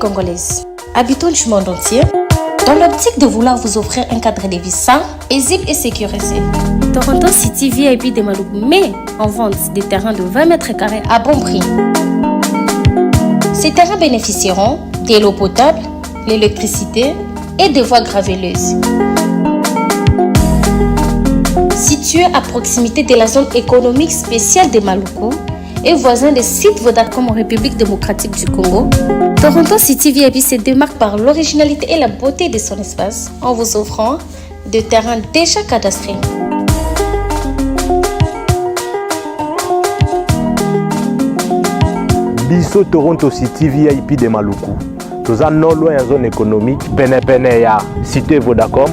Congolaises, habitants du monde entier, dans l'optique de vouloir vous offrir un cadre de vie sain, paisible et sécurisé. Toronto City VIP de Maluku met en vente des terrains de 20 mètres carrés à bon prix. Ces terrains bénéficieront de l'eau potable, l'électricité et des voies graveleuses. Situé à proximité de la zone économique spéciale de Maluku et voisin des sites Vodacom en République démocratique du Congo, Toronto City VIP se démarque par l'originalité et la beauté de son espace en vous offrant des terrains déjà cadastrés. Biso Toronto City VIP de Maluku toza non loin ya zone économique penepene ya cité Vodacom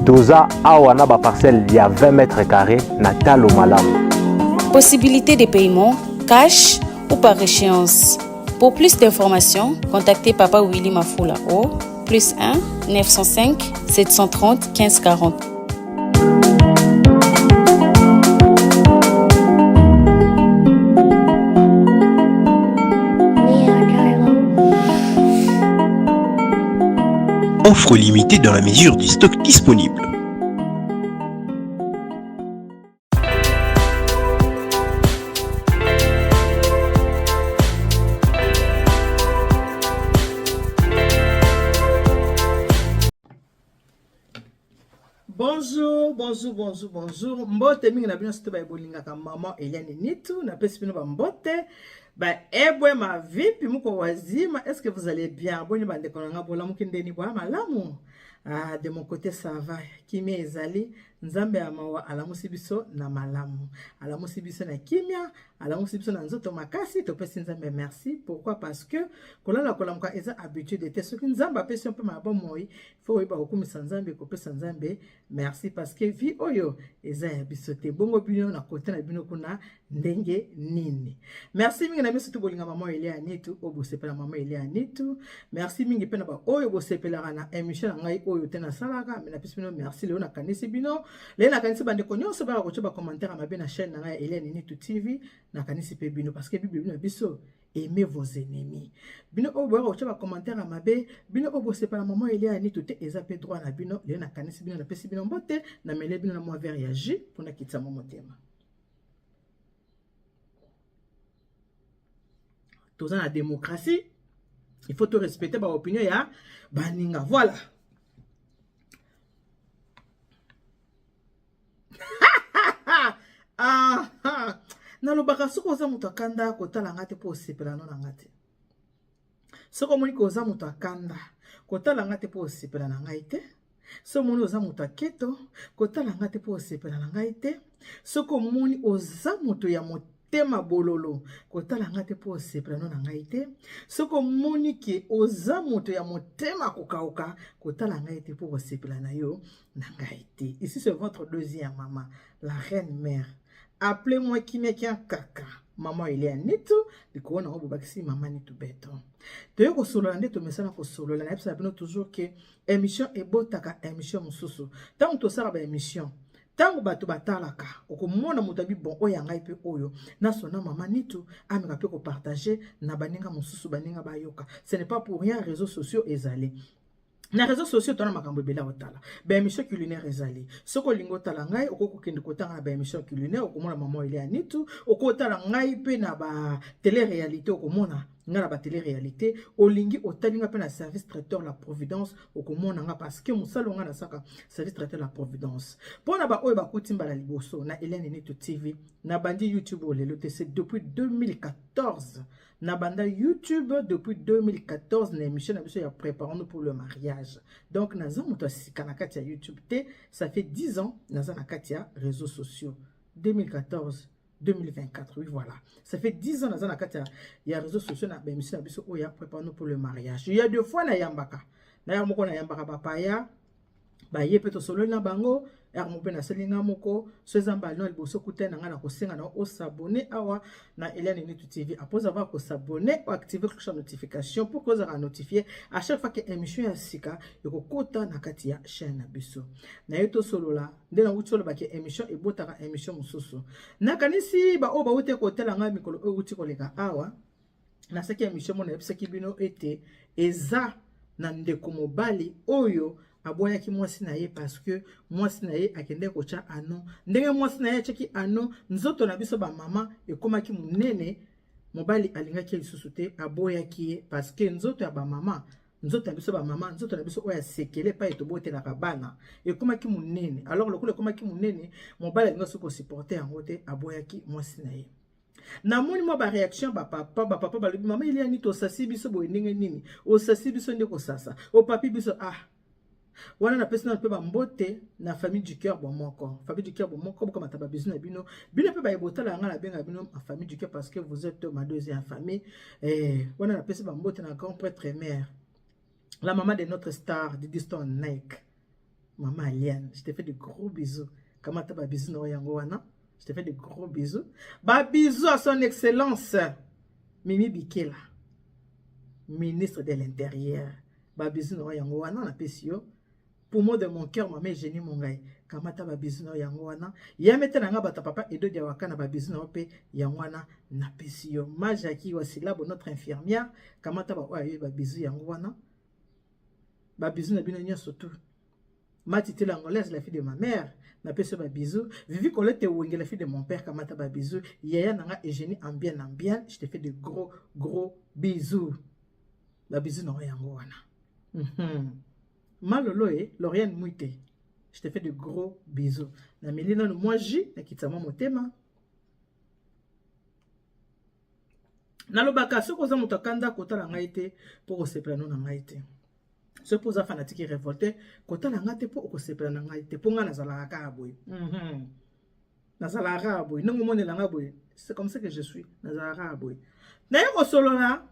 toza awa na ba parcelle ya 20 mètres carrés na talo malamu. Possibilité de paiement cash ou par échéance. Pour plus d'informations, contactez Papa Willy Mafula au plus 1 905 730 1540. Offre limitée dans la mesure du stock disponible. Bonjour, bonjour, bonjour, bonjour. Mbote mingi na bino surtout ba bolingaka maman Eliane Nitu, na pesi bino ba mbote. Ba ebwe ma vipi muko wazima, est-ce que vous allez bien? Boni ba ndeko na nga bolamuki ndeni bwa malamu. Ah, de mon côté ça va. Kimia ezali, Nzambe ya mawa alamusi biso na malamu. Alamusi biso na kimia, alamusi biso na nzoto makasi, topesi Nzambe merci. Pourquoi? Parce que kolala kolamuka eza habitude te. Soki Nzambe apesi yo mpe ma bomoi, faut oyeba kokumisa Nzambe, kopesa Nzambe merci parce que vie oyo eza ya biso te. Bongo bino na kote na bino kuna ndenge nini? Merci mingi na biso tu bolinga maman Elia Nitu, oyo bosepela maman Elia Nitu. Merci mingi pe na ba oyo bosepelaka na émission na ngai oyo te nasalaka, mais napesi bino merci. Lelo nakanisi bino, lelo nakanisi bandeko nyonso baka kotia ba commentaire mabe na chaîne na ngai ya Elia Nitu TV, nakanisi pe bino parce que Bible na biso aimez vos ennemis. Bino oyo boyaka kotia ba commentaire ya mabe, bino oyo bosepela maman Elia Nitu te, eza pe droit na bino. Lelo nakanisi bino, napesi bino mbote, namele bino na mwa verre ya jus mpona kitisa mwa motema. Toza na démocratie, il faut to respecter ba opinion ya baninga. Voilà. Ah, ah. Nalobaka soki oza moto akanda kotala nga te mpo osepela no na nga te. Soki omoni ke oza moto akanda kotala nga te mpo osepela na ngai te. Soki omoni oza moto aketo kotala nga te mpo osepela na ngai te. Soki omoni oza moto ya motema bololo kotala nga te mpo osepela no na ngai te. Soki omoni ke oza moto ya motema kokauka kotala ngai te mpo kosepela na yo na ngai te. Ici c'est votre deuxième maman, la reine mère. Appelez-moi Kimia Kia Kaka. Maman Elia Nitu, likolo na bobakisi maman Nitu beton. Toye kosolola nde tomesana kosolola, nayebisaka bino toujours ke émission ebotaka émission mosusu. Ntango tosala ba émission, ntango bato batalaka, okomona moto abi bon oyo ya ngai mpe oyo nasona mama Nitu ameka mpe kopartage na baninga mosusu, baninga bayoka. Ce n'est pas pour rien réseaux sociaux ezali. Na réseaux sociaux tona makambo ebele otala. Ba émission culinaire ezali. Soki olingi otala ngai, okoki kokende kotanga na ba émission culinaire, okomona maman Elia Nitu, okotala ngai mpe na ba télé-réalité, okomona ngai na ba télé-réalité, olingi otali ngai mpe na service traiteur la Providence, okomona ngai parce que mosala ngai nasaka service traiteur la Providence. Mpona ba oyo bakuti mbala liboso na Elia Nitu TV, na bandi YouTube oyo lelo te, c'est depuis 2014. Na banda YouTube depuis 2014 na émission na biso ya préparons-nous pour le mariage. Donc naza moto ya sika na kati ya YouTube te, ça fait 10 ans naza na kati ya réseaux sociaux. 2014 2024, oui voilà. Ça fait 10 ans naza na kati ya réseaux sociaux na ba émission na biso oyo ya préparons-nous pour le mariage. Il y a deux fois na yambaka. Na ya moko na yambaka bapaya, baye pe tosololi na bango, ere moko mpe nasali nga moko. So eza mbala no liboso kuta na nga na kosenga na osabone awa na Eliane Nitu TV. Après avoir kosabone, oactive cloche ya notification pour que ozala notifié à chaque fois que émission ya sika ekokota na kati ya chaîne na biso. Na ye tosolola nde nauti oloba ke émission ebotaka émission mosusu. Nakanisi ba oyo bauti kotala ngai mikolo oyo euti koleka awa, nasalaki émission moko nayebisaki bino ete Eza na ndeko mobali oyo aboyaki mwasi na ye parce que mwasi na ye akendeki kotya ano. Ndenge mwasi na ye atyaki ano, nzoto na biso bamama ekomaki monene. Mobali alingaki ye lisusu te, aboyaki ye parce que nzoto ya bamama, nzoto na biso bamama, nzoto na biso oyo ya sekele epai tobotelaka bana ekomaki monene. Alors lokola ekomaki monene, mobali alingaki soki kosupporte yango te, aboyaki mwasi na ye. Namoni mwa bareaction bapapa, bapapa balobi: "Mama Eliani, tosasi biso boye ndenge nini? Osasi biso nde kosasa, opapi biso." Ah, wana napesi nano mpe bambote na Famille du Cœur Bomoko. Famille du Cœur Bomoko, bokamata babisous na bino. Bino mpe baye botala yanga, nabenga bino ma famille du cœur parce que vous êtes ma deuxième famille. Eh, wana napesi bambote na grand prêtre mère, la maman de notre star Didi Stone Nike, mama Aliane, je te fais de gros bisous. Kamata babisous na yango wana, je te fais de gros bisous. Babisous à son excellence Mimi Bikela, ministre de l'Intérieur, babisous na yango wana napesi yo. Poumon de mon cœur, mama Eugénie Mongai, kamata babisous na yango wana. Ya mete na nga bato, papa Edo Diawaka, na babisous na yo mpe yango wana napesi yo. Ma Jaki Wasilabo, notre infirmière, kamata baoyo ayoyi babisous yango wana, babisous na bino nyonso tu. Matiti l'Angolaise, la fille de ma mère, napesi yo babisous. Vivi Colette Wenge, la fille de mon père, kamata babisous. Yaya na nga Eugénie en bien en bien, je te fais de gros gros bisous. Babisous na yo yango wana. Malolo e Lauriane Mwite, je te fais de gros bisous. Nameli nano mwa jus, nakitisa mwa motema. Nalobaka, soki oza moto akanda, kotala ngai te mpo kosepela no na ngai te. Soki mpo oza fanatique révolté, kotala ngai te mpo okosepela na ngai te, mpo ngai nazalaka kaka boye. Nazalaka kaka boye, ndenge omonela ngai boye, c'est comme ça que je suis. Nazalaka kaka boye. Naye kosolola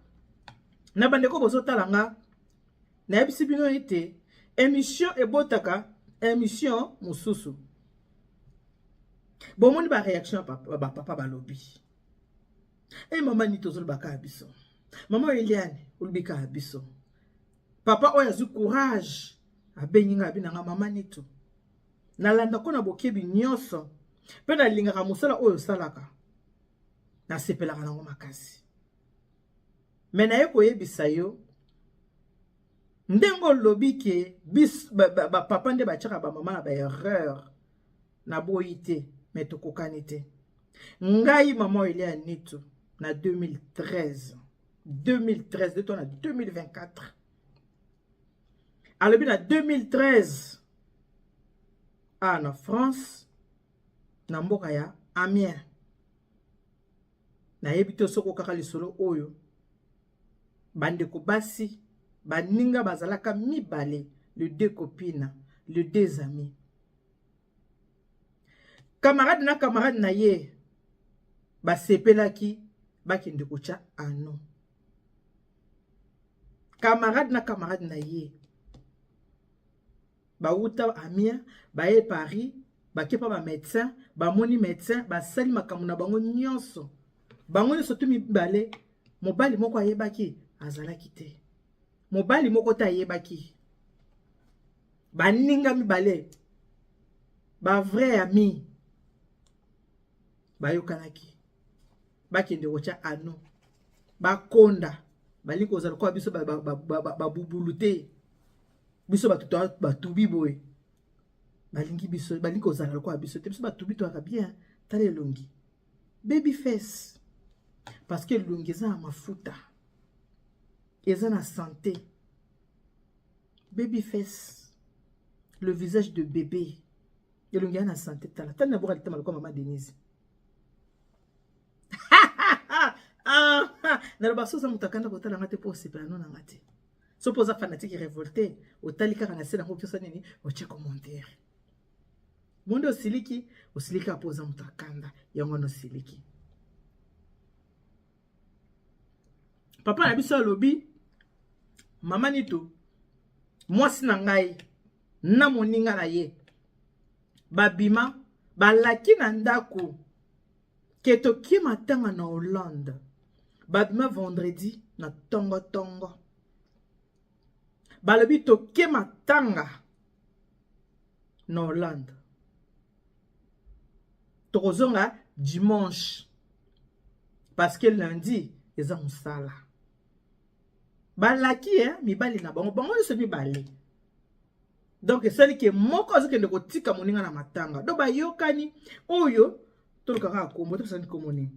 na bandeko bozotala nga, nayebisi bino ete émission ebotaka émission mosusu. Bomoni baréaction ya bapapa, balobi: "E mama nini, tozoloba kaka biso. Mama Eliane, olobi kaka biso." Papa oyo azwi courage, abengi ngai, abi na nga: "Mama Nitu, nalandako na bokebi nyonso mpe nalingaka mosala oyo osalaka, nasepelaka nango makasi. Me naye koyebisa yo, ndenge olobi ke bapapa nde batiaka bamama na baerreur, naboyi te, me tokokani te. Ngai mama Elia Nitu, na 2013, 2013 de to na 2024." Alobi na 2013 awa na France, na mboka ya Amiens, nayebi te soki okaka lisolo oyo, bandeko basi baninga bazalaka mibale, le deux copines, le deux amis, camarade na camarade na ye, basepelaki bakende kotya ano. Camarade na camarade na ye bauta Amiens, baye Paris, bake mpa bamédecin, bamoni médecin, basali makambo na bango nyonso, bango nyonso tu mibale. Mobali moko ayebaki azalaki te, mobali moko te ayebaki. Baninga mibale, bavrai ami, bayokanaki bakende kotya ano. Bakonda, balingi kozala lokola biso babubulu te, biso bato batubi boye. Balingi biso, balingi kozala lokola biso te. Biso batubi toyaka bien. Tala elongi, baby face, parce que elongi eza na mafuta, eza na santé. Baby face, le visage de bébé, elongi eza na santé. Tala, tala na boka litama lokola mama Denise. Ah, naloba, so oza moto akanda, kotala nga te mpo osepela no na nga te. So mpo oza fanatique révolté, otali kaka na se nango, okiosa nini, otie commentaire monde, osiliki, osiliki kaka mpo oza moto akanda. Yango wana osiliki. Papa na biso alobi: "Mama Nito, mwasi na ngai na moninga na ye babima, balaki na ndako ke tokima ntanga na Hollande. Babima vendredi na ntongo-ntongo, balobi tokema ntanga na Hollande, tokozonga dimanche parce que lundi eza mosala." Balaki eh, mibali na bango, bango nyonso mibale. Donc esali ke moko azokende kotika moninga na matanga. Donc bayokani oyo toluka kaka kombo, topesa nini kombo nini?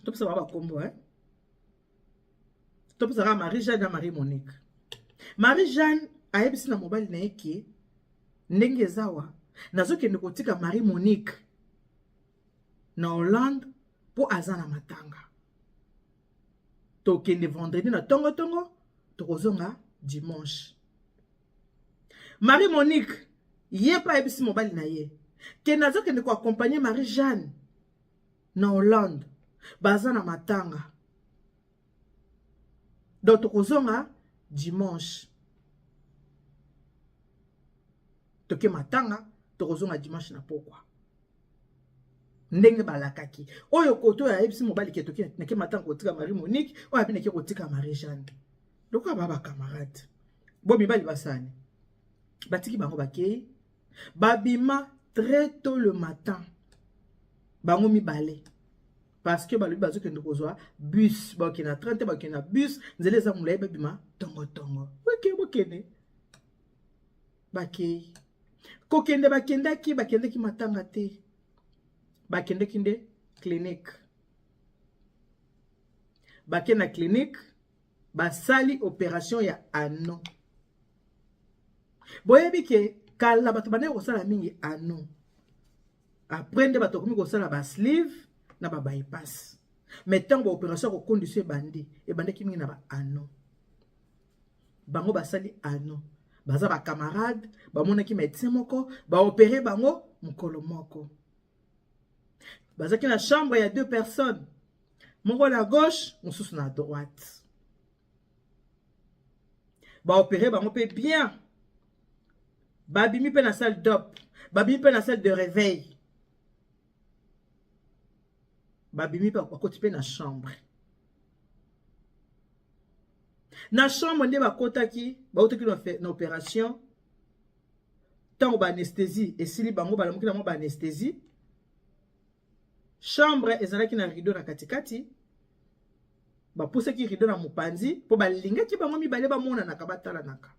Topesa bango bakombo eh? Topesa kaka Marie Jeanne na Marie Monique. Marie Jeanne ayebisi na mobali na ye ke ndenge eza wa nazokende kotika Marie Monique na Hollande mpo aza na matanga. Tokende vendredi na tongo tongo, tokozonga dimanche. Marie Monique ye mpe ayebisi mobali na ye ke nazokende koaccompagne Marie Jeanne na Hollande, baza na matanga, donc tokozonga dimanche. Toke matanga, tokozonga dimanche na pokwa. Ndenge balakaki oyo koto oyo ayebisi mobali ke toke nake matanga kotika Marie Monique, oyo abi nake kotika Marie Jeanne. Lokola ba bacamarade bo mibali basani batiki bango bakei, babima très tôt le matin bango mibale, parce que balobi bazokende kozwa bus, bakende na train te, bakende na bus, nzela eza molai, babima tongotongo. Oke, bokende. Bakei kokende, bakendaki, bakendaki matanga te, bakendaki nde clinique. Bakende na clinique, basali opération ya anneau. Boyebi ke kala bato bandaki kosala mingi anneau, après nde bato bakomi kosala ba sleeve na ba bypass. Mais ntango baopération ya kokondisa ebandi, ebandaki mingi na ba anneau. Bango basali anneau, baza bacamarade, bamonaki médecin moko, baopere bango mokolo moko. Bazalaki na chambre ya deux personnes, moko na gauche, mosusu na droite. Baopere bango mpe bien, babimi mpe na salle d'op, babimi mpe na salle de réveil, babimi mpe bakoti mpe na chambre. Na chambre nde bakotaki, bautaki na opération. Ntango baanesthésie esili bango, balamuki na mwa baanesthésie. Chambre ezalaki na rideau na katikati, bapusaki rideau na mopanzi mpo balingaki bango mibale bamonanaka, batalanaka.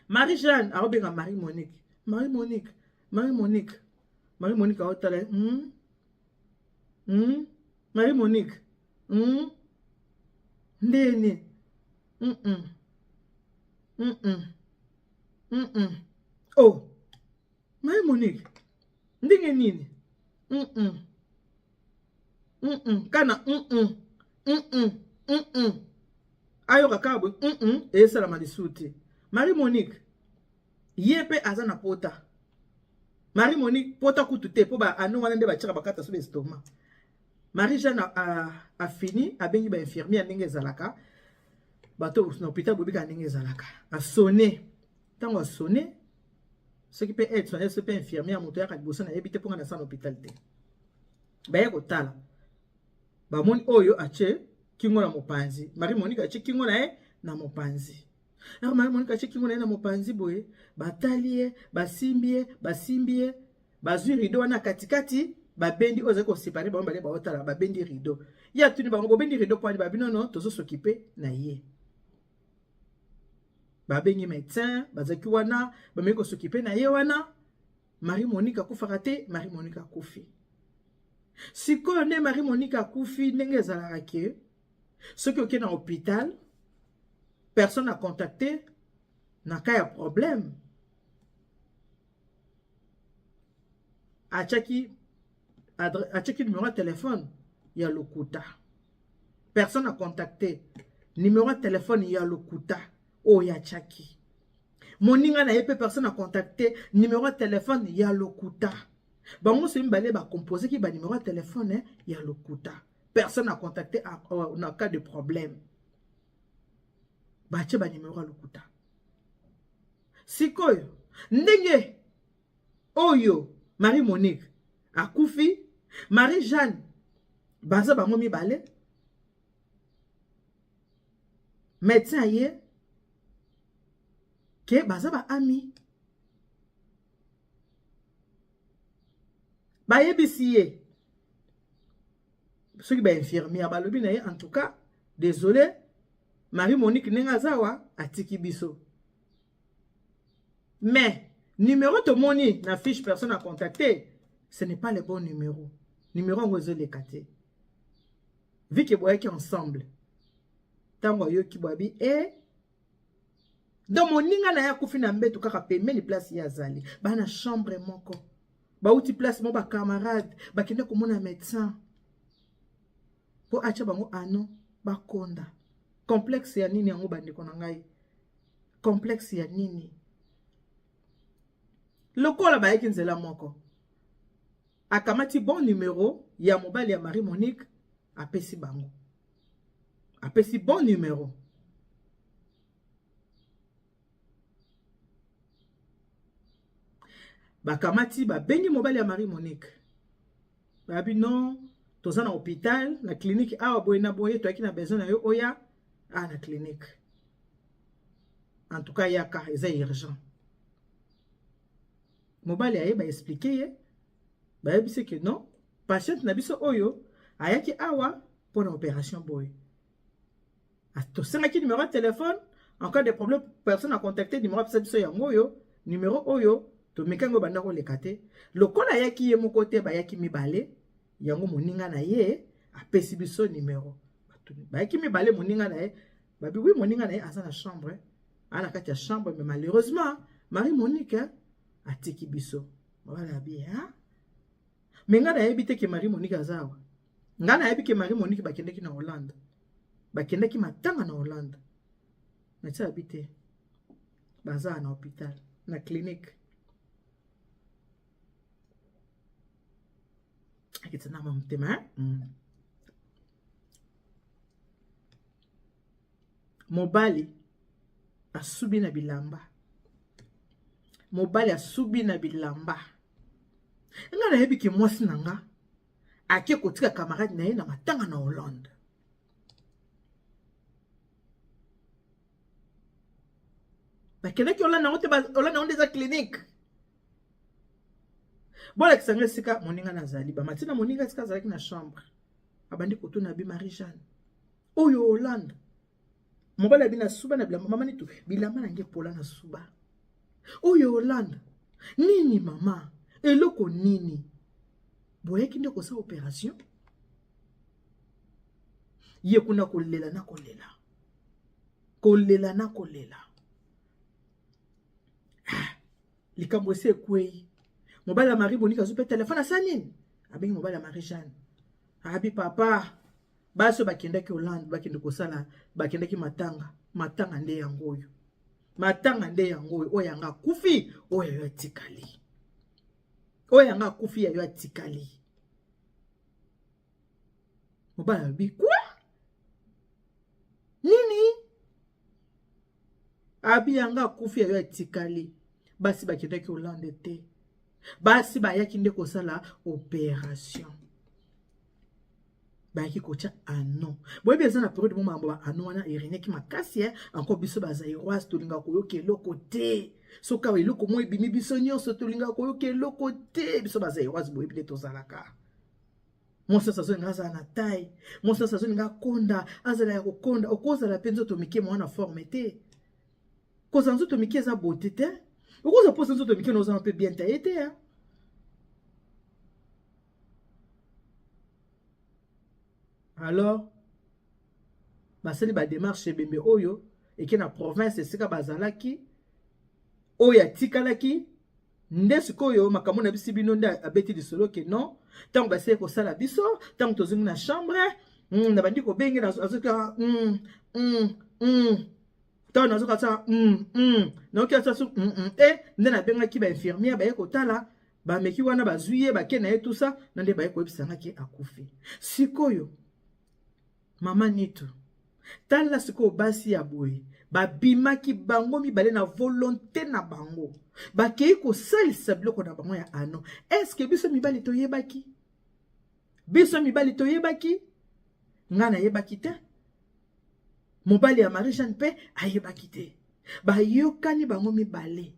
Marie Jeanne aobenga Marie Monique, Marie Monique, Marie Monique. Marie Monique aotala Marie Monique, Ndeni Oh, Marie Monique, ndenge nini? Kana Ayoka kaka boye, esalama lisusu te. Marie Monique ye mpe aza na pota. Marie Monique pota kutu te, mpo baano wana nde batiaka bakata so baestomac. Marie Jeanne afini, abengi bainfirmière ndenge ezalaka, bato na hôpital bobika ndenge ezalaka. Asone, ntango asone, soki mpe aide soignante, soki mpe infirmière, moto yaka liboso nayebi te, mponga na sa na hôpital te. Baye kotala, bamoni oyo atie kingo na mopanzi. Marie Monique atie kingo na ye na mopanzi. Alors Marie Monique atie kingo na ye na mopanzi boye, batali ye, basimbi ye, basimbi ye, bazwi rideau wana katikati, babendi oyo ezali kosepare bango bale baotala, babendi rideau. Ye atuni bango: bobendi rideau po ani? Babino no, tozosokipe na ye. Babengi médecin, bazalaki wana, bameki kosokipe na ye wana. Marie Monique akufaka te, Marie Monique akufi. Sikoyo nde Marie Monique akufi, ndenge ezalaka ke soki okei na hôpital, personne a contacté na cas ya problème, atiaki numéro ya telefone ya lokuta. Personne a contacté, numéro ya telefone ya lokuta oyo atiaki. Moninga na ye mpe personne a contacté, numéro ya telefone ya lokuta. Bango nyonso mibale bakomposeki banuméro ya telefone ya lokuta. Personne a contacté na cas de problème, batie banuméro ya lokuta. Sikoyo ndenge oyo Marie Monique akufi, Marie Jeanne baza bango mibale, médecin aye ke baza baami, bayebisi ye, soki bainfirmière balobi na ye: en tout cas désolé. Marie Monique ndenge aza awa atiki biso. Mais numéro tomoni na fiche personne à contacter, ce n'est pas le bon numéro. Numéro yango ezoleka te. Vu que boyaki ensemble. Ntango ayoki boyabi e eh, donc moninga na ye akufi na mbeto kaka pembeni place ye azali bana chambre moko bauti place moko bacamarade bakende komona médecin mpo atya bango ano bakonda complexe ya nini yango bandeko na ngai complexe ya nini lokola bayaki nzela moko akamati bon numero ya mobali ya Marie Monique apesi bango apesi bon numero bakamati babengi mobali ya Marie Monique babi non toza na hôpital na clinique awa boye na boye toyaki na besoin na yo oya a na clinique en tout cas yaka eza urgent mobali aye ba expliquer ye bayebisi ke non patiente na biso oyo ayaki awa mpo na opération boye tosengaki numéro ya telefone en cas de problème personne a contacté numéro apesa biso yango oyo numéro oyo tomeka yango banda koleka te lokola ayaki ye moko te bayaki mibale yango moninga na ye apesi biso numéro bayaki mibale moninga na ye babi wi moninga na ye aza na chambre aza na kati ya chambre mais malheureusement Marie Monique atiki biso mobali abi ha me ngai nayebi te ke Marie Monique aza awa ngai nayebi ke Marie Monique bakendaki na Hollande bakendaki matanga na Hollande natia abi te baza na hôpital na clinique akitisa na motema mm. Mobali asubi na bilamba. Mobali asubi na bilamba. Nga nayebi ke mwasi na nga ake kotika camarade na ye na matanga na Hollande. Bakendaki Hollande yango te, Hollande yango nde eza clinique. Bolakisa nga esika moninga nazali. Bamati na moninga esika azalaki na chambre. Abandi kotuna bi Marie Jeanne. Oyo Hollande. Mobali abi na suba na bilamba mama nitu bilamba na nge pola na suba. Oyo Hollande. Nini mama? Eloko nini? Boyaki nde kosala operation? Ye kuna kolela na kolela. Kolela na kolela. Ah, likambo esi ekwei. Mobali ya Marie Monique azwi mpe telefone asala nini? Abengi mobali ya Marie Jeanne. Abi papa, basi oyo bakendaki Hollande bakende kosala bakendaki matanga matanga nde yango oyo matanga nde yango oyo oyo yanga akufi oyo yayo atikali oyo yanga akufi yayo atikali mobali alobi kwa nini abi yanga akufi yayo atikali basi bakendaki Hollande te basi bayaki nde kosala operation bayaki kotya ano boyebi eza na periode mo makambo ba ano wana eregnaki makasi eh? encore biso ba zairoise tolingaka koyoka eloko te soki awa eloko mo ebimi biso nyonso tolingaka koyoka eloko te biso ba zairoise boyebi nde tozalaka mwasi nyonso azolinga azala na taille mwasi nyonso azolinga akonda azala ya kokonda okozala mpe nzoto mike mwana forme te kozala nzoto mike eza beauté te okozala mposa nzoto mike na ozala mpe bien taille te ya alors basali bademarche ebembe oyo eke na province esika bazalaki oyo atikalaki nde sikoyo makambo na bisi bino nde abeti lisolo ke non ntango basili kosala biso ntango tozongi na chambre mm, nabandi kobenge azoka mm, mm, mm. ntango nazoka sa mm, mm. nayoki asa su mm, mm. e nde nabengaki bainfirmière baye kotala bameki wana bazwi ye bake na ye tusa na nde baye koyebisa nga ke akufi sikoyo mama nitu tala sikoyo basi ya boye babimaki bango mibale na volonte na bango bakei kosalisa biloko na bango ya ano eske biso mibali toyebaki biso mibali toyebaki ngai nayebaki te mobali ya marie jeanne mpe ayebaki te bayokani bango mibale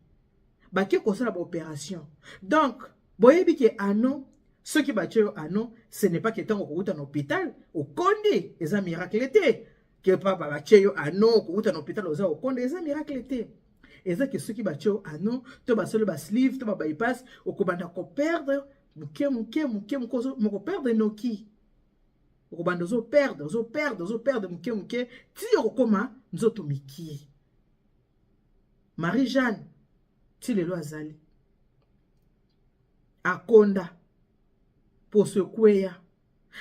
bake kosala baoperation donc boyebi ke ano soki batie yo ano ce n'est pas ke ntango okouta na hôpital okondi eza miracle te. Ke papa batie yo ano kouta na hôpital oza okonda, eza miracle te. Eza ke soki batie yo ano to basali ba sleeve to ba bypass, okobanda ko perdre moke moke moke moke, moko perdre noki. Okobanda ozo perdre, ozo perdre, ozo perdre moke moke ti okokoma nzoto mikie. Marie-Jeanne ti lelo azali akonda poso ekweya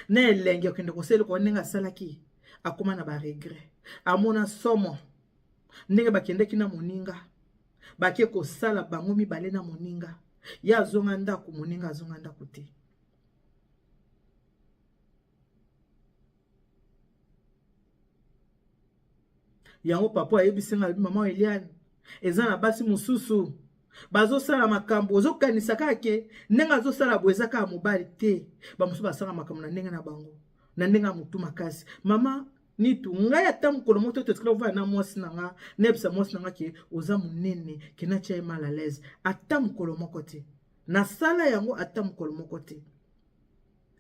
na elenge akende kosala eloko ndenge asalaki, akoma na ba regret, amona somo ndenge bakendaki na moninga, bake kosala bango mibale na moninga, ye azonga ndako, moninga azonga ndako te. Yango papa ayebisi ngai, mama Eliane, eza na basi mosusu bazosala makambo ozokanisa kaka ke ndenge azosala boye eza kaka mobali te. Bamosusu basala makambo na ndenge na bango, na ndenge ya motu makasi. Mama Nitu, ngai ata mokolo moko te totikala kovanda na mwasi na nga, nayebisa mwasi na nga ke oza monene, ke natia ye mal à l'aise. Ata mokolo moko te nasala yango, ata mokolo moko te,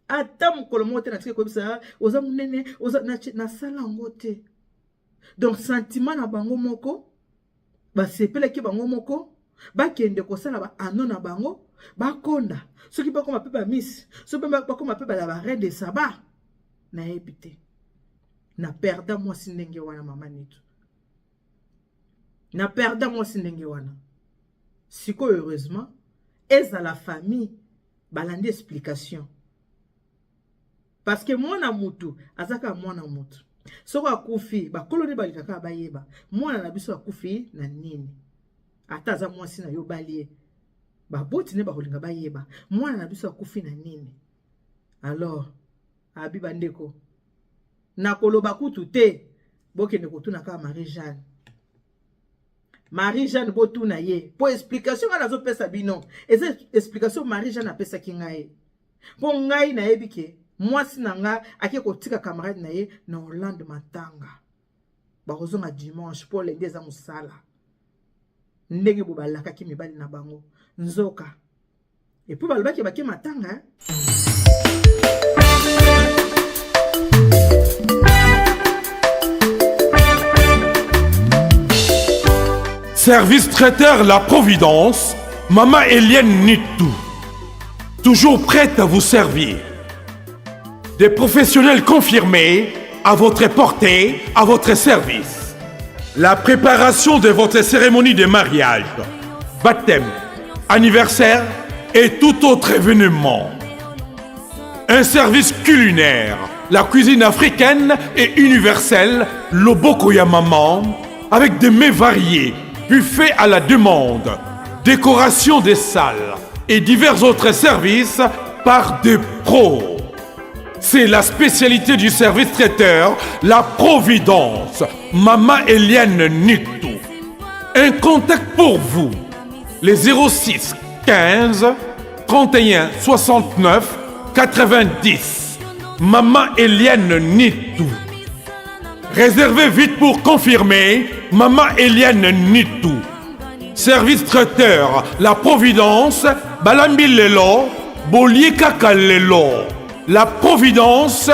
ata mokolo moko te natikali koyebisa oza monene, oza nasala yango te. Donc sentiment na bango moko, basepelaki bango moko, bakende kosala ba ano na bango, bakonda soki bakoma mpe ba miss, soki bakoma mpe bala ba reine de Saba, nayebi te. Na perda mwasi ndenge wana, mama Nitu, na perda mwasi ndenge wana. Sikoyo heureusement ezala famille balandi explication, parce que mwana mutu aza kaka mwana mutu. Soki akufi, bakolo nde balingaka kaka bayeba mwana na biso akufi na nini. Ata aza mwasi na yo bali ye, baboti nde bakolinga bayeba mwana na biso akufi na nini. Alors abi bandeko, nakoloba kutu te, bokende kotuna kaka Marie-Jeanne. Marie-Jeanne botuna ye po explication ngai nazopesa bino eza explication Marie-Jeanne apesaki ngai, mpo ngai nayebi ke mwasi na nga ake kotika camarade na ye na Hollande matanga, bakozonga dimanche mpo lende eza mosala ndenge bo balakaki mibali na bango nzoka. Et puis balobaki bake matanga. Service traiteur La Providence, Maman Eliane Nitou, toujours prête à vous servir. Des professionnels confirmés à votre portée, à votre service. La préparation de votre cérémonie de mariage, baptême, anniversaire et tout autre événement. Un service culinaire, la cuisine africaine et universelle, Loboko ya Maman, avec des mets variés, buffet à la demande, décoration des salles et divers autres services par des pros. C'est la spécialité du service traiteur, la Providence, Mama Eliane Nitou. Un contact pour vous, les 06 15 31 69 90. Mama Eliane Nitou. Réservez vite pour confirmer, Mama Eliane Nitou. Service traiteur, la Providence, Balambi Lelo, Bolie Kaka Lelo. La Providence,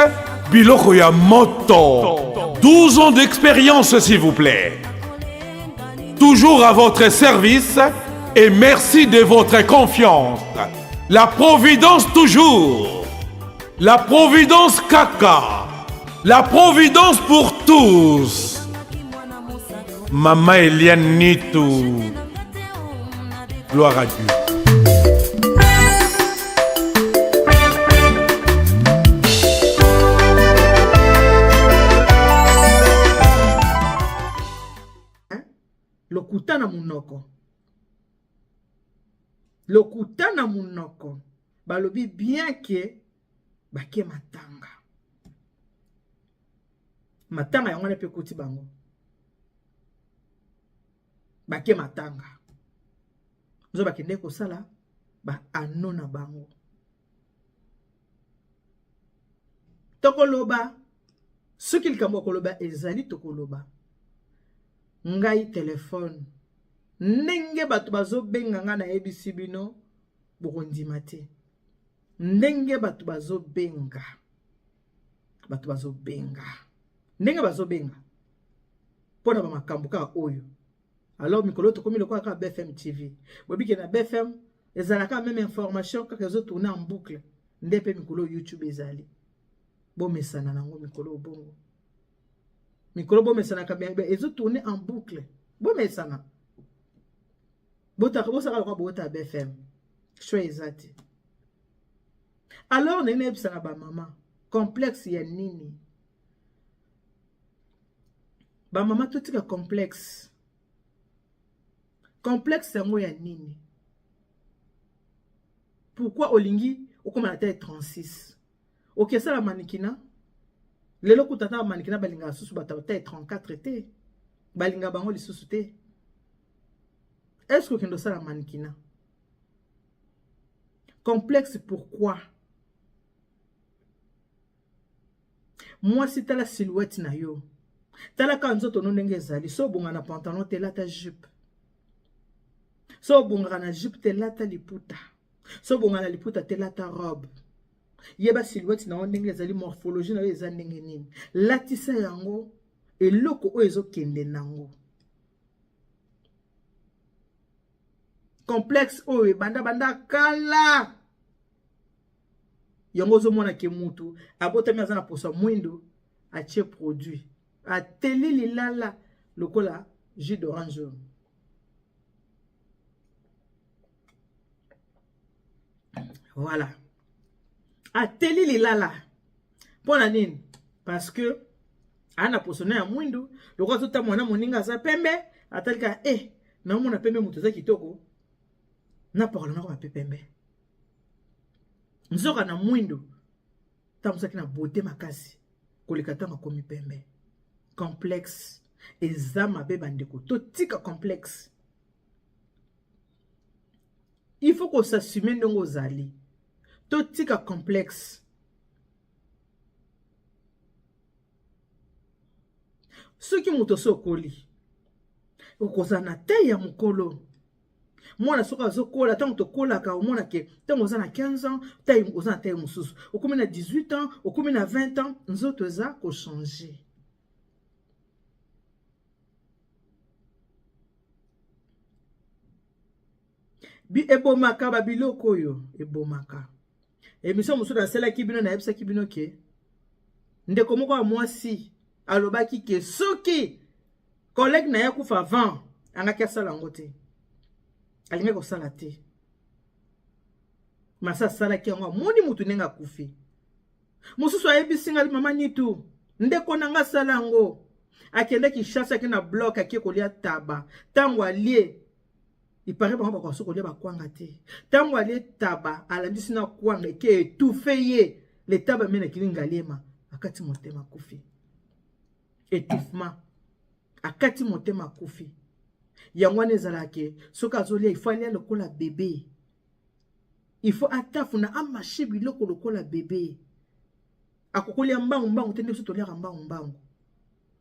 Biloko ya Moto. 12 ans d'expérience, s'il vous plaît. Toujours à votre service et merci de votre confiance. La Providence toujours. La Providence Kaka. La Providence pour tous. Mama Eliane Nitou. Gloire à Dieu. Lokuta na munoko. Lokuta na munoko. Balobi bien que bake matanga. Matanga yango wana pe ekoti bango. Bake matanga. Nzo bakende kosala ba ano na bango. Tokoloba soki likambo ya koloba ezali, tokoloba. Ngai telefone ndenge bato bazobenga nga nayebisi bino bokondima te. Ndenge bato bazobenga, bato bazobenga. Ndenge bazobenga mpo na bamakambo kaka oyo. Alors mikolo tokomi lokola kaka BFM TV. Bobike na BFM ezalaka meme information kaka ezo tourner en boucle. Nde pe mikolo YouTube ezali. Bomesana nango mikolo bongo. Mikolo bomesanaka ezo tourner en boucle. Bomesana. Botaka bosaka lokola bota BFM. Choix eza te. Alors ndenge nayebisa na ba mama complexe ya nini? Ba mama totika complexe. Complexe yango ya nini? Pourquoi olingi okoma na taille 36? Okesala manikina? Lelo kuta ata manikina balingaka susu bato ya taille 34 te. Balinga bango lisusu te. Est-ce que okende osala manikina? Complexe pourquoi? Mwasi tala silhouette na yo. Tala ka nzoto no ndenge ezali. So obonga na pantalon te lata jupe. So obongaka na jupe te lata liputa. So obonga na liputa te lata robe. Yeba silhouette na yo ndenge ezali, morphologie na yo eza ndenge nini. Latisa yango eloko oyo ezokende nango. Complexe oyo ebanda banda kala. Yango ozomona ke mutu abotami aza na poso ya mwindu, atie produit, ateli lilala lokola jus d'orange oyo. Voilà. Ateli lilala. Pona nini? Parce que ana poso na ya mwindu, lokola azotambola na moninga aza pembe, atali kaka eh, naomona pembe moto aza kitoko, napakola nako mape pembe. Nzoka na mwindu tambusaki na beauté makasi koleka ntango akomi pembe. Complexe eza mabe bandeko, totika complexe. Il faut ko s'assumer ndenge ozali. Totika complexe. Soki moto osi okoli, okozala na taille ya mokolo. Mwana soki azokola, ntango tokolaka omona ke ntango oza na 15 ans, taille, oza na taille mosusu. Okomi na 18 ans, okomi na 20 ans, nzoto eza kochanger. Bi ebomaka ba biloko oyo ebomaka. Emission mosusu nasalaki bino, nayebisaki bino ke ndeko moko ya mwasi alobaki ke soki collègue na ye akufa avant, angaki asala yango te, alingaki kosala te. Masa asalaki yango, amoni mutu ndenge akufi. Mosusu ayebisi ngai, mama Nitu, ndeko na nga asala yango, akende Kinshasa, ake na bloc, ake kolia taba. Tango alie, il paraît bango bakoka soki kolia bakwanga te. Tango alie taba, alandisi na kwanga, eke étouffe ye. Le taba mena kili ngaliema, akati motema akufi. Étouffement. Akati motema akufi. Yango wana ezalaka ke soki azolia, il faut alia lokola bébé. Il faut atafuna, amache biloko lokola bébé. Akokolia mbangu mbangu te, nde biso toliaka mbangu mbangu.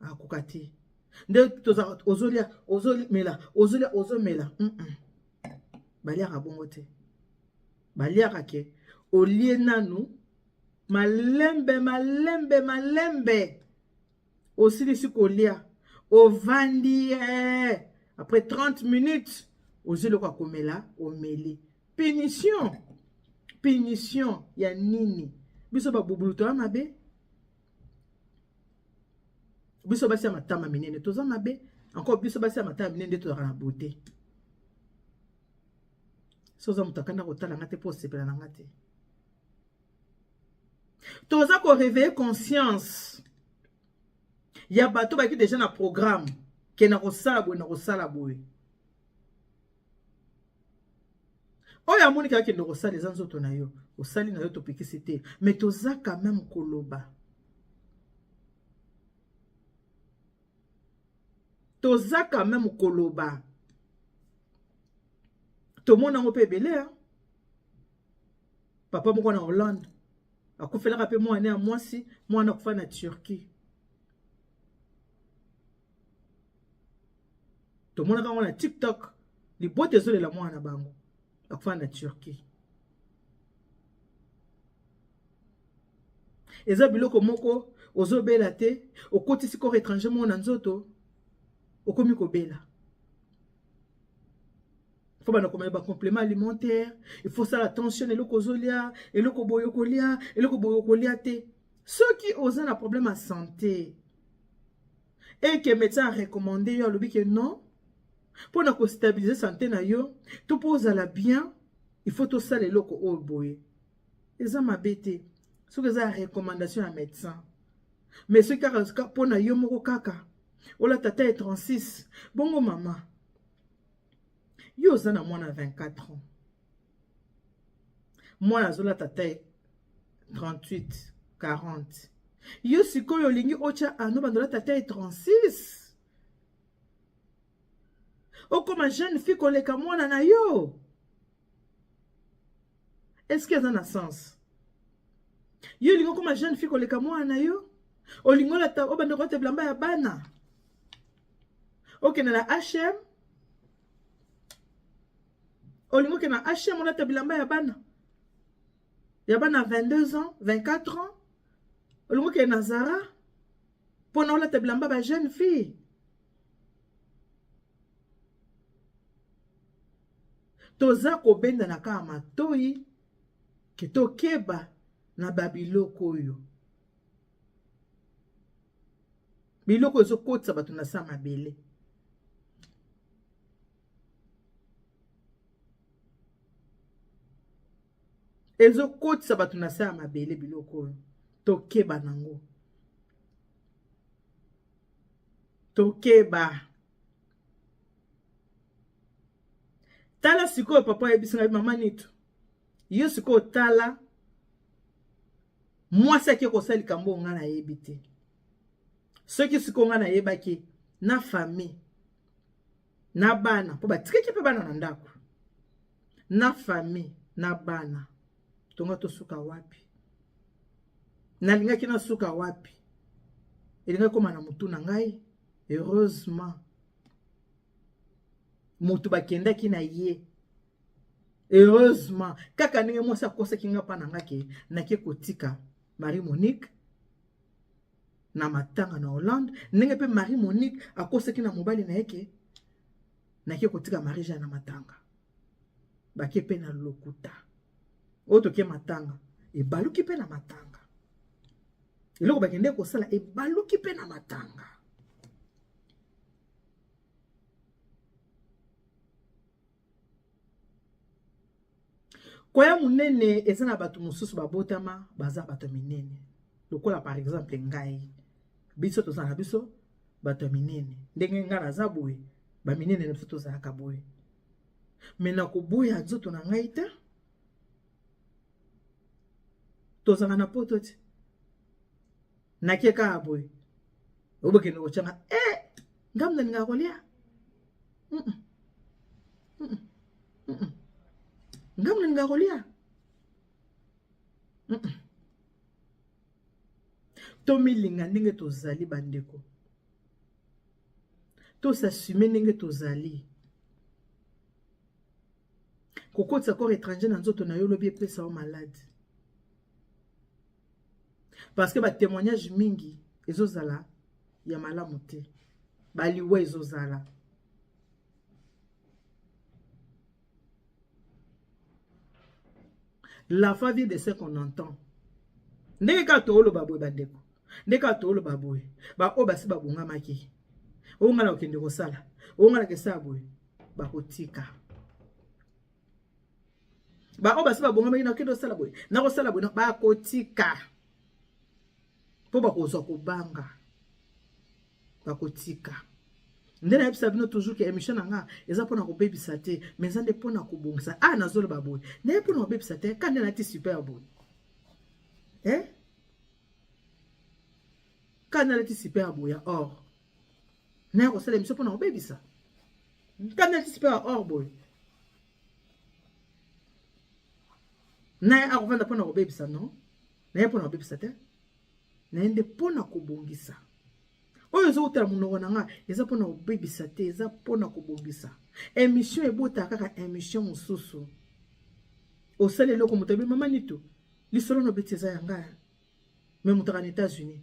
Akoka te. Nde tozalaka, ozolia, ozomela, ozolia, ozomela. Baliaka bongo te. Baliaka ke olie nanu malembe, malembe, malembe. Osilisi kolia, ovandi, après 30 minutes, ozwi eloko ya komela, omeli. Punition, punition ya nini? Biso ba bubulu toza mabe. Biso basi ya matama minene toza mabe. Encore biso basi ya matama minene nde tozalaka na beauté. Soza moto akanda kotala nga te po osepela na nga te. Toza ko réveiller conscience ya bato baki déjà na programme ke na kosala boye, na kosala boye. Oyo amoni kaka kende kosala eza nzoto na yo, osali na yo topekisi te, mais toza quand même koloba. Toza quand même koloba. Tomona yango mpe ebele, hein? Papa moko na Hollande akufelaka mpe mwana ya mwasi, mwana akufa na Turquie. Tomonaka yango na TikTok, libota ezolela mwana na bango akufa na Turquie. Eza biloko moko ozobela te, okotisi corps étranger moko na nzoto, okomi kobela. Faut bana komela ba complément alimentaire, il faut sala attention eloko ozolia, eloko boye okolia, eloko boye okolia te. Soki oza na problème ya santé et que médecin a recommandé yo alobi que non, mpo na kostabiliser santé na yo to mpo ozala bien, il faut tosala eloko oyo boye. Eza mabe te soki eza recommandation ya médecin, mais soki kaka mpo na yo moko kaka olata taille 36, bongo mama yo oza na mwana 24 ans, mwana azolata taille 38 40, yo sikoyo olingi otya ano bando olata taille 36, okoma jeune fille koleka mwana na yo. Est-ce que eza na sens? Yo olingi okoma jeune fille koleka mwana na yo, olingi olata obanda kolata bilamba ya bana, okende na H&M, olingi okende na H&M olata bilamba ya bana ya bana 22 ans 24 ans, olingi okende na Zara mpona olata bilamba ba jeune fille. Toza kobendana kaka matoi ke tokeba na babiloko oyo, biloko ezokotisa bato na sa mabele. Ezokotisa bato na sa ya mabele, biloko oyo tokeba nango, tokeba. Tala sikoyo papa ayebisi ngai, mama Nitu, yo sikoyo tala mwasi ake kosala likambo oyo ngai nayebi te. Soki sikoyo ngai nayebaki na famille na bana, mpo batikaki mpe bana na ndako na famille na bana, tonga tosuka wapi? Nalingaki nasuka wapi? Elingaki koma na motu na ngai. Heureusement moto bakendaki na ye, heureusement kaka ndenge mwasi akosaki nga mpa na nga ke nake kotika Marie Monique na matanga na Hollande, ndenge mpe Marie Monique akosaki na mobali na ye ke nake kotika Marie Jeanne na matanga, bake mpe na lokuta oyo toke matanga ebaluki mpe na matanga, eloko bakende kosala ebaluki mpe na matanga. Koya monene eza na bato mosusu babotama baza bato minene, lokola par exemple ngai, biso toza na biso bato ya minene, ndenge ngai naza boye, baminene na biso tozalaka boye, me nakoboya nzoto na ngai te. Tozalaka na poto ti nakie kaka boye, obokende kotyanga e ngambo nalingaka kolia ngambo nalingaka kolia. Tomilinga ndenge tozali bandeko, tosassume ndenge tozali. Kokotisa corps étranger na nzoto na yo lobi epesa yo malade, parce que batémoignage mingi ezozala ya malamu te, baliwa ezozala. La foi vient de ce qu'on entend. Ndenge kaka tooloba boye bandeko, ndenge kaka tooloba boye, baoyo basi babongamaki, oyo ngai nakokende kosala, oyo ngai nakesala boye, bakotika. Baoyo basi babongamaki, nakokende kosala boye, nakosala boye, bakotika, mpo bakozwa kobanga, bakotika. Nde nayebisa bino toujours ke émission na nga eza mpona kobebisa te, mais eza nde mpona kobongisa. Ah, nazoloba boye naye mpona kobebisa te, ka nde nalati super boye, eh? Ka nde nalati super boye ya or, naye kosala émission mpona kobebisa? Ka nde nalati super ya or boye, naye akovanda mpona kobebisa? Non, naye mpona kobebisa te, naye nde mpona kobongisa. Oyo ezokutala monoko na nga eza mpona kobebisa te, eza mpona kobongisa. Émission ebotaka kaka émission mosusu, osali eloko moto ayebi. Mama Nitu, lisolo na obeti eza ya ngai. Mais moto aka na États-Unis.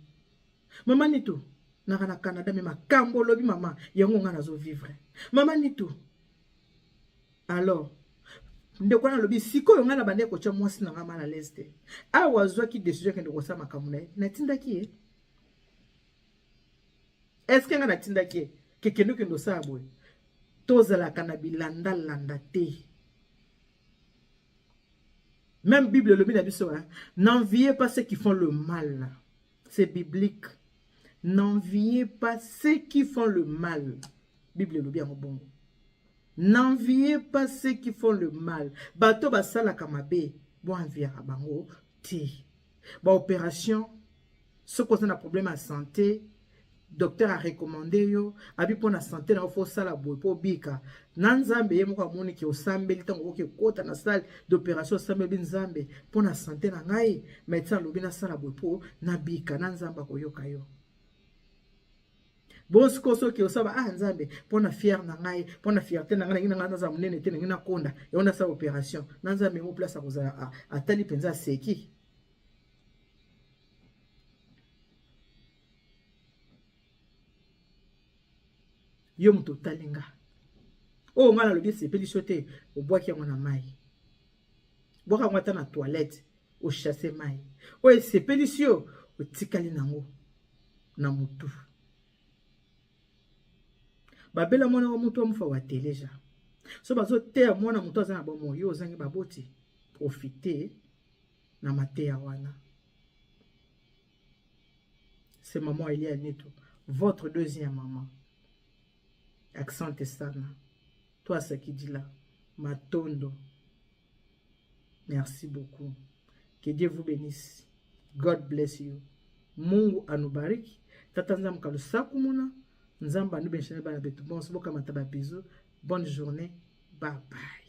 Mama Nitu, naka na Canada mais makambo olobi mama, yango nga nazo vivre. Mama Nitu. Alors, ndeko wana alobi sikoyo ngai na bandaki kotya mwasi na ngai mal à l'aise te. Awa azwaki décision akende kosala makambo na ye, natindaki ye. Est-ce que ngai natindaki ye kekende okende osala boye? Tozalaka na bilandalanda te. Même Bible elobi na biso, hein, n'enviez pas ceux qui font le mal. C'est biblique. N'enviez pas ceux qui font le mal. Bible elobi yango bongo. N'enviez pas ceux qui font le mal. Bato basalaka mabe, bo enviaka bango te. Ba opération, soki oza na problème ya santé, docteur a recommandé yo, abi mpo na santé na yo fo osala boye mpo obika. Na Nzambe ye moko amoni ke osambeli ntango okoki ekota na salle d'opération, osambeli Nzambe mpo na santé na ngai, médecin alobi nasala boye mpo nabika, na Nzambe akoyoka yo. Bon, sikoyo soki osala, ah Nzambe, mpo na fier na ngai, mpo na fierté na ngai, nangi na ngai naza monene te, nangi nakonda, yango nasala opération. Na Nzambe yango place akozala atali mpenza aseki. Yo moto otali nga, oyo ngai nalobi esepelisi yo te, obwaki yango na mai, bwaka yango ata na toilette, ochasse mai. Oyo esepelisi yo, otikali nango na motu. Babela mwana wa motu amufa wa teleja so bazoteya mwana motu aza na bomoi, yo ozangi baboti, profite na mateya wana. C'est maman Elia Neto, votre deuxième maman. Accent sana. Toi, ce qui dit là, Matondo. Merci beaucoup. Que Dieu vous bénisse. God bless you. Mungu anubariki. Tata Nzambe kalusaku muna. Nzambe anubenshene bana betu. Bon, bokamata ba bisous. Bonne journée. Bye bye.